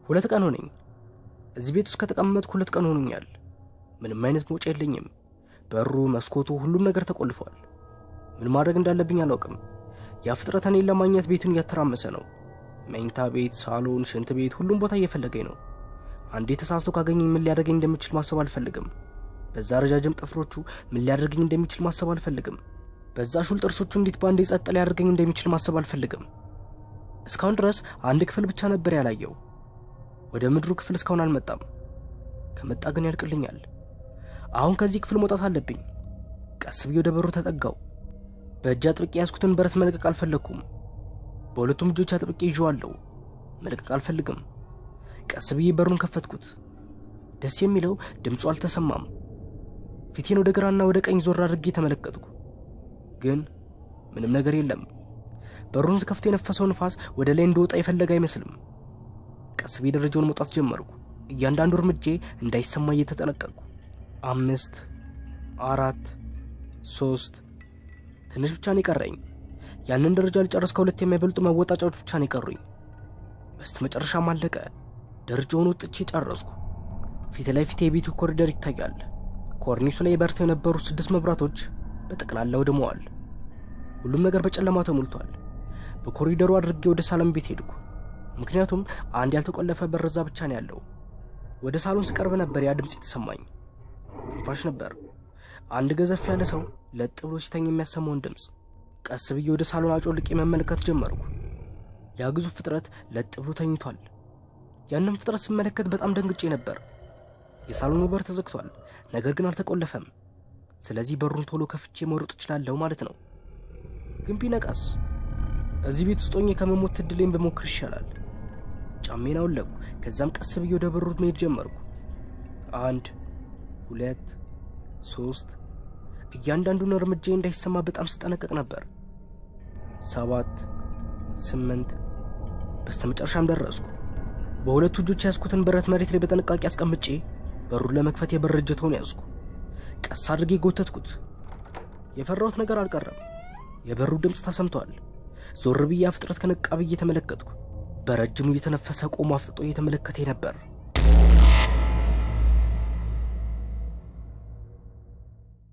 2 ቀን ሆነኝ። እዚህ ቤት ውስጥ ከተቀመጥኩ 2 ቀን ሆኖኛል። ምንም አይነት መውጫ የለኝም። በሩ፣ መስኮቱ፣ ሁሉም ነገር ተቆልፏል። ምን ማድረግ እንዳለብኝ አላውቅም። ያ ፍጥረት እኔን ለማግኘት ቤቱን እያተራመሰ ነው። መኝታ ቤት፣ ሳሎን፣ ሽንት ቤት፣ ሁሉም ቦታ እየፈለገኝ ነው። አንዴ ተሳስቶ ካገኘኝ ምን ሊያደርገኝ እንደሚችል ማሰብ አልፈልግም። በዛ ረጃጅም ጥፍሮቹ ምን ሊያደርገኝ እንደሚችል ማሰብ አልፈልግም። በዛ ሹል ጥርሶቹ እንዴት በአንዴ ጸጥ ሊያደርገኝ እንደሚችል ማሰብ አልፈልግም። እስካሁን ድረስ አንድ ክፍል ብቻ ነበር ያላየው። ወደ ምድሩ ክፍል እስካሁን አልመጣም። ከመጣ ግን ያልቅልኛል። አሁን ከዚህ ክፍል መውጣት አለብኝ። ቀስ ብዬ ወደ በሩ ተጠጋው። በእጅ አጥብቄ ያዝኩትን ብረት መልቀቅ አልፈለግኩም። በሁለቱም እጆች አጥብቄ ይዤዋለሁ። መልቀቅ አልፈልግም። ቀስ ብዬ በሩን ከፈትኩት። ደስ የሚለው ድምፁ አልተሰማም። ፊቴን ወደ ግራና ወደ ቀኝ ዞር አድርጌ ተመለከትኩ፣ ግን ምንም ነገር የለም። በሩን ስከፍቶ የነፈሰው ንፋስ ወደ ላይ እንደወጣ የፈለገ አይመስልም። ቀስ ብዬ ደረጃውን መውጣት ጀመርኩ። እያንዳንዱ እርምጄ እንዳይሰማ እየተጠነቀቅኩ። 5፣ 4፣ 3፣ ትንሽ ብቻ ነው የቀረኝ። ያንን ደረጃ ልጨርስ ከ2 የማይበልጡ መወጣጫዎች ብቻ ነው የቀሩኝ። በስተመጨረሻም አለቀ። ደረጃውን ወጥቼ ጨረስኩ። ፊት ለፊት የቤቱ ኮሪደር ይታያል። ኮርኒሱ ላይ በርተው የነበሩ 6 መብራቶች በጠቅላላ ወድመዋል። ሁሉም ነገር በጨለማ ተሞልቷል። በኮሪደሩ አድርጌ ወደ ሳሎን ቤት ሄድኩ። ምክንያቱም አንድ ያልተቆለፈ በር እዛ ብቻ ነው ያለው። ወደ ሳሎን ስቀርብ ነበር ያ ድምጽ የተሰማኝ። ትንፋሽ ነበር። አንድ ገዘፍ ያለ ሰው ለጥ ብሎ ሲተኝ የሚያሰማውን ድምጽ። ቀስ ብዬ ወደ ሳሎን አጮልቄ መመልከት ጀመርኩ። ያ ግዙፍ ፍጥረት ለጥ ብሎ ተኝቷል። ያንን ፍጥረት ስመለከት በጣም ደንግጬ ነበር። የሳሎኑ በር ተዘግቷል፣ ነገር ግን አልተቆለፈም። ስለዚህ በሩን ቶሎ ከፍቼ መሮጥ እችላለሁ ማለት ነው። ግን ቢነቃስ? እዚህ ቤት ውስጥ ሆኜ ከመሞት እድሌን ብሞክር ይሻላል። ጫሜን አወለቅኩ። ከዛም ቀስ ብዬ ወደ በሩ መሄድ ጀመርኩ። 1፣ 2፣ 3። እያንዳንዱን እርምጃ እንዳይሰማ በጣም ስጠነቀቅ ነበር። 7፣ 8። በስተመጨረሻም ደረስኩ። በሁለቱ እጆች ያዝኩትን ብረት መሬት ላይ በጥንቃቄ አስቀምጬ በሩን ለመክፈት የበር እጀታውን ያዝኩ። ቀስ አድርጌ ጎተትኩት። የፈራሁት ነገር አልቀረም። የበሩ ድምፅ ተሰምቷል። ዞር ብዬ ፍጥረት ከነቃ ብዬ ተመለከትኩ። በረጅሙ እየተነፈሰ ቆሞ አፍጥጦ እየተመለከተ ነበር።